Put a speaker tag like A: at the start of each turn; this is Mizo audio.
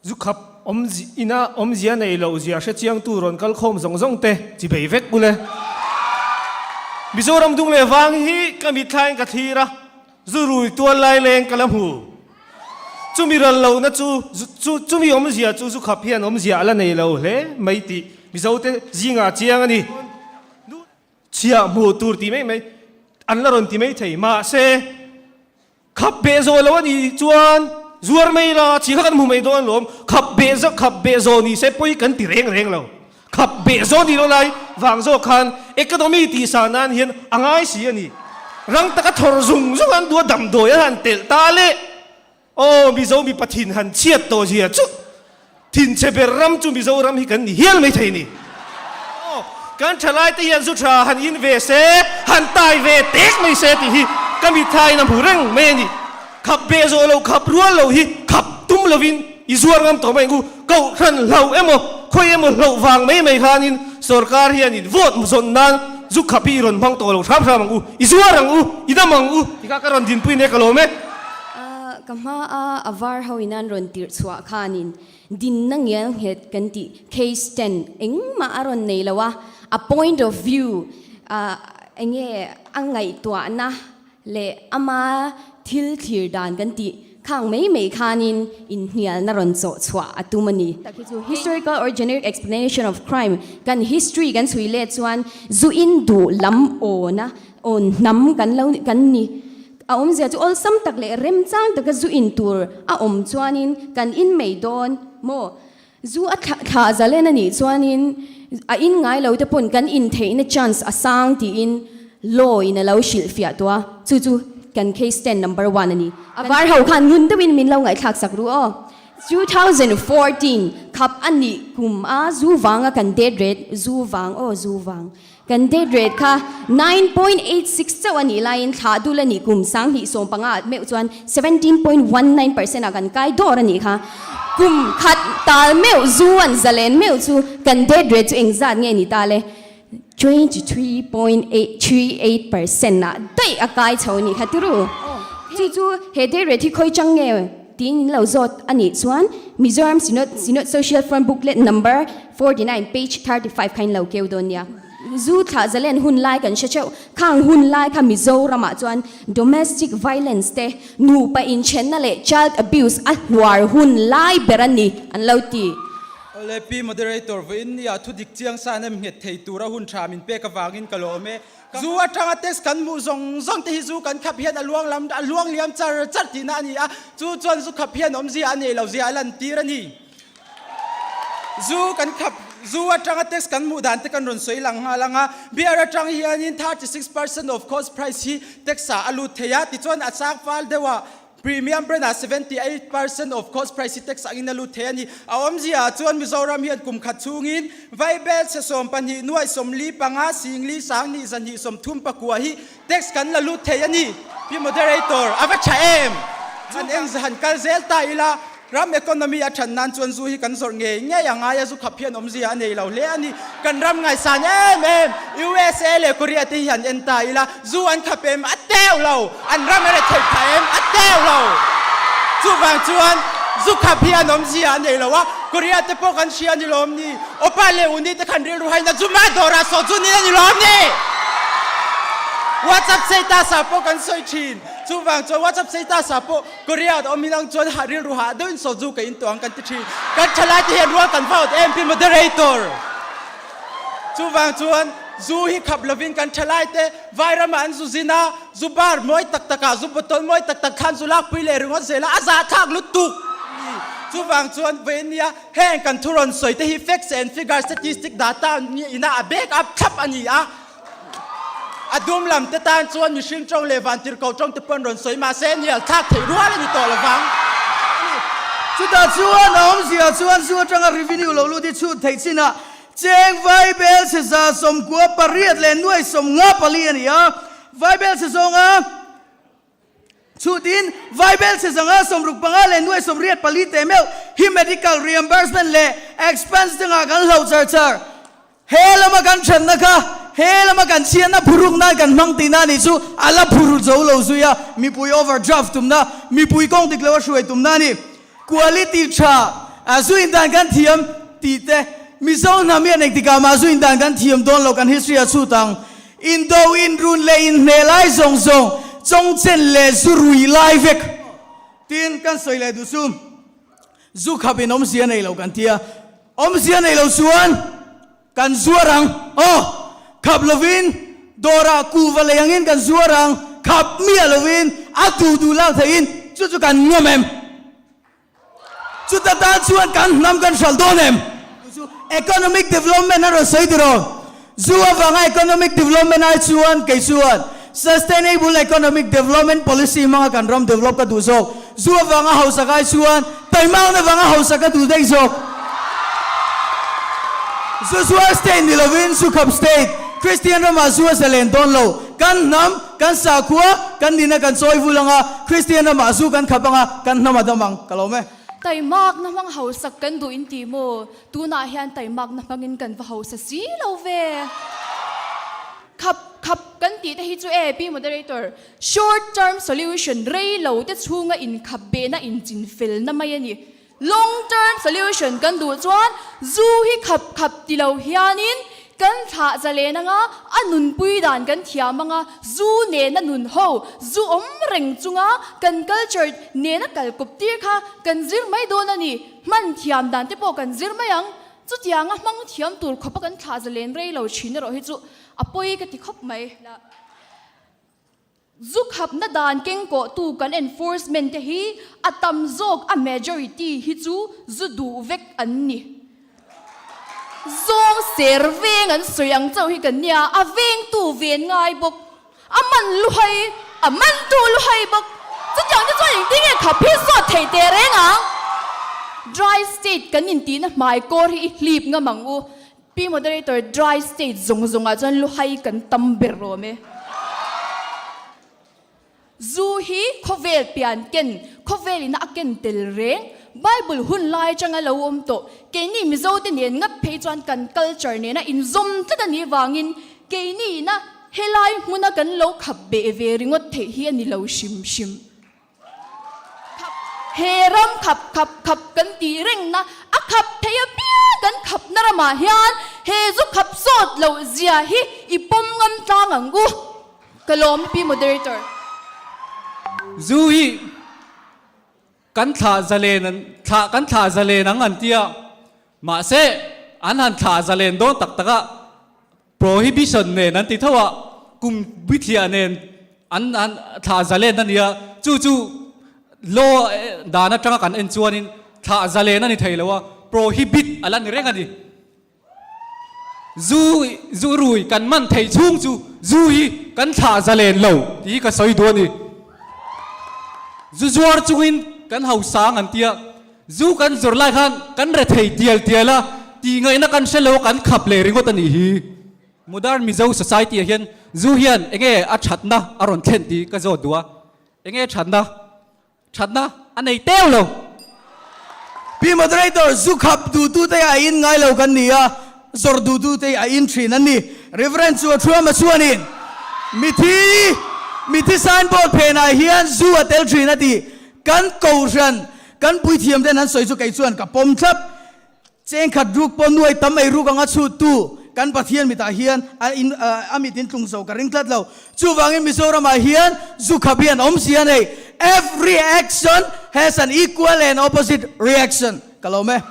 A: Zu khap ina awmzia nei loh zia hre chiangtu rawn kal khawm zawng zawng te chi bei vek ule. Mizoram dung leh vang hi ka mitthlain ka thlir a, zu rui tual lai leng ka la hmu. Chumi ral lohna chu chu chumi awmzia chu zu khap hian awmzia a la nei lo hle mai tih Mizote zingah a chiang a ni. Chhiah hmuh tur tih mai mai an la rawn ti mai thei mahse, Khap beh zawh lo a nih chuan zuar mai la, chi kha kan hmu mai dawn alawm. Khap beh zawh, khap beh zawh ni se pawi kan ti reng reng lo. Khap beh zawh ni lo lai vang zawk khan economy tih sah nan hian a ngai si a ni. Rang taka thawr zung zung an duh a, damdawi an han telh ta leh. Aw Mizo mipa thin han chhiat tawh zia chu Thinchhe ber ram chu Mizoram hi kan ni hial mai thei ni. Aw, kan thalai te hian zu tha han in ve se, han tai ve tek mai se tih hi ka mitthla in a hmu reng mai a ni. Khap beh zawh lo, khap rual lo hi khap tum lovin i zuar ngam tawh mai ang u. Kohhran hloh emaw, khawi emaw hloh vang mai mai khanin sorkar hianin vote zawn nan zu khap hi i rawn hmang tawh lo hram hram ang u, i zuar ang u, i dam ang u ti kha ka rawn dinpui nia ka lawm e.
B: Ka hma a a var ho in an rawn tirh chhuah khanin dinna ngial nghet kan tih case stand engmah a rawn nei lo a, a point of view enge a ngaihtuahna leh ama thil thlir dan kan tih khang mai mai khanin inhnialna rawn chawh chhuah a tum a ni. Tak hi chu historical or generic explanation of crime kan history kan chhui let chuan zu in duh lam awna awn hnam kan lo kan ni. A awmzia chu awlsam tak leh remchang taka zu in tur a awm chuanin kan in mai dawn maw? Zu a thlah zalen a nih chuanin a in ngai lo te pawn kan in theihna chance a sang tiin law in a lo hrilhfiah tawh a, chu chu kan case stand number one a ni. A var ho khan ngun deuhin min lo ngaihthlak sak ru aw. 2014 khap a nih kum a zu vanga kan death rate, zu vang aw zu vang, Kan death rate kha 9.86 chauh a nih laiin thla dul a nih kum 2015 ah meuh chuan 17.19 percent ah kan kai dawr a nih kha. Kum khat tal meuh zu an zalen meuh chu kan death rate chu engzat nge ni ta le? 23.38 percent ah daih a kai chho a nih kha tiru. Chu chu he death rate hi khawi chang nge? Tiin in lo zawt a nih chuan Mizoram Synod Synod Social Front Booklet Number 49 page 35 kha in lo keu dawn nia. Zu thlah zalen hun lai kan hre theuh. Khang hun lai kha Mizoramah chuan domestic violence te, nupa inthenna leh child abuse a hluar hun lai ber a ni an lo ti.
C: Awle Pi Moderator, vawiin nia thudik chiang sa nem nghet thei tura hun tha min pek avangin ka lawm e. Zu atanga test kan hmuh zawng zawng te hi zu kan khap hian a luang lam a luang liam char char tihna a ni a, chu chuan zu khap hian awmzia a nei lo zia a lantir a ni. Zu kan khap zu atanga test kan hmuh dan te kan rawn sawi lang nghal ang a, beer atang hianin 36% of cost price hi tax ah a lut thei a, tichuan a chang fal deuh a, Premium brand ah 78% of cost price hi tax angin a lut thei a ni. A awmzia ah chuan Mizoram hian kum khat chhungin Vaibel chhe 12 nuai 45 singli 20 zahnih 34 hi tax kan la lut thei a ni. Pi Moderator, a va tha em? Han eng han kal zel ta ila Ram economy a than nan chuan zu hi kan zawrh ngei ngei a ngai a, zu khap hian awmzia a nei lo hle a ni. Kan ram ngaihsan em em USA leh Korea te hi han en ta ila, zu an khap em? A teuh lo! An ram a retheih phah em? A teuh lo! Chuvang chuan zu khap hi an awmzia a nei lo a, Korea te pawh kan hria a ni lawm ni? Opa leh Uni te khan rilru hain a zu mah dawrah sawh zu nin a ni lawm ni? WhatsApp status ah pawh kan sawi thin. Chuvang chuan WhatsApp status ah pawh Korea awm in ang chuan hah rilru hah deuhin soju ka in tawh ang kan ti thin. Kan thalai te hian rual kan va awt em pi moderator. Chuvang chuan zu hi khap lovin kan thalai te Vairam ah an zu zin a, zu bar mawi tak tak ah, zu bottle mawi tak tak khan zu lakpui leh ringawt zel a, a zahthlak lutuk. Chuvang chuan vawiin nia heng kan thu rawn sawi te hi facts and figures statistic data ina a back up thlap a ni a. A dum lam te tan chuan mihring tawng leh vantirhkoh tawng te pawh an rawn sawi mahse hnial thlak theih rual a ni tawh lo vang.
D: Chutah chuan a awmzia chuan zu atanga revenue lo lut hi chhut theih chinah cheng Vaibel chhe 98 leh nuai 54 a ni a, Vaibel chhe zawnga Chutin, Vaibel chhe 165 leh nuai 84 teh meuh hi medical reimbursement leh expense dangah kan hloh char char. He lama kan thatna kha he lama kan chhiatna phuruk nan kan hmang tihna a nih chu a la phur zo lo zui a, mipui overdraft tumna, mipui kawng dik lo a hruai tumna a ni. Quality tha. A zu in dan kan thiam tih te Mizo hnam hian engtikah mah zu in dan kan thiam dawn lo kan history a chhut ang. Indo inrun leh inhneh lai zawng zawng chawngchen leh zu rui lai vek. Tin kan sawi leh duh chu zu khap in awmzia nei lo kan tia. Awmzia nei lo chuan Kan zuar ang, aw, khap lovin dawrah kuhva lei angin kan zuar ang, khap miah lovin a duh duh lak theihin chu chu kan ngam em? Chuta tan chuan kan hnam kan hralh dawn em? Chu economic development a rawn sawi tiraw? Zu avanga economic development ai chuan kei chuan sustainable economic development policy hmanga kan ram develop ka duh zawk. Zu avanga hausak ai chuan Taimakna vanga hausa ka duh daih zawk. Zu zuar state ni lovin zu khap state, Kristian ramah zu a zalen dawn lo. Kan hnam, kan sakhua, kan nihna kan chawi vul anga, Kristian ramah zu kan khap anga, kan hnam a dam ang. Ka lawm e.
E: Taimakna hmang hausak kan duh in ti maw? Tunah hian taimakna hmangin kan va hausa si lo ve. Khap khap kan tih te hi chu e, Pi Moderator. Short term solution, rei lo te chhunga inkhap behna inchin felna mai a ni. Long term solution kan duh chuan zu hi khap khap ti lo hianin kan thlah zalen anga a nunpui dan kan thiam anga zu nena nun ho, zu awm reng chunga kan culture nena kal kawp tir kha kan zir mai dawn a ni. Hman thiam dan te pawh kan zir mai ang. Chutianga hmang thiam tur khawpa kan thlah zalen rei lo thin erawh hi chu a pawi ka ti khawp mai. Zu khapna dan kengkawhtu kan enforcement te hi a tam zawk a majority hi chu zu duh vek an ni. Zawng ser veng an sawi ang chauh hi kan nia, a vengtu ven ngai bawk, a man luhai, a mantu luhai bawk. Chutiang te chuan engtin nge khap hi zawt theih teh reng ang? Dry state kan intihna hmaikawr hi i hlip ngam ang u. Pi Moderator, Dry state zawng zawngah chuan luhai kan tam ber rawm e. Zu hi khawvel pian ken, khawvel ina a ken tel reng, Bible hun lai atanga lo awm tawh, keini Mizo te nen ngat phei chuan kan culture nena inzawm tlat a nih vangin keini ina helai hmuna kan lo khap beh ve ringawt theih hi a ni lo hrim hrim. Khap he ram khap khap khap kan tih reng na a khap thei apiang kan khap na ramah hian he zu khap sawt loh zia hi i pawm ngam tlang ang u. Ka lawm Pi Moderator.
F: Zu hi kan thlah zalen an thlah kan thlah zalen ang an tia mahse an han thlah zalen dawn tak tak a Prohibition nen an ti tho a, kum bithliah nen an an thlah zalen a nia, chu chu law dan atanga kan en chuanin thlah zalen a ni thei lo a, prohibit a la ni reng a ni. Zu zu rui kan man theih chhung chu zu hi kan thlah zalen lo tih hi ka sawi duh a ni. Zu zuar chungin kan hausang an tia. Zu kan zawrh lai khan kan rethei tial tial a, tih ngaihna kan hre lo a kan khap leh ringawt a nih hi. Modern Mizo Society ah hian zu hian enge a thatna a rawn thlen tih ka zawt duh a, enge thatna? Thatna a nei teu lo.
D: Pi Moderator, zu khap duhtute a in ngai lo kan ni a, zawrh duhtute a in thin an ni. Reverend chu a thuama chuanin mithi mithi signboard phenah hian zu a tel thin a ti. Kan kohhran, kan puithiam ten an sawi chu kei chuan ka pawm thlap. Chengkhat ruk pawh nuai tam ei ruk anga chhuttu kan Pathian mitah hian a in a mit in tlung zo ka ring tlat lo. Chuvangin Mizoramah hian zu khap hi an awm si a nei. Every action has an equal and opposite reaction. Ka lawm e.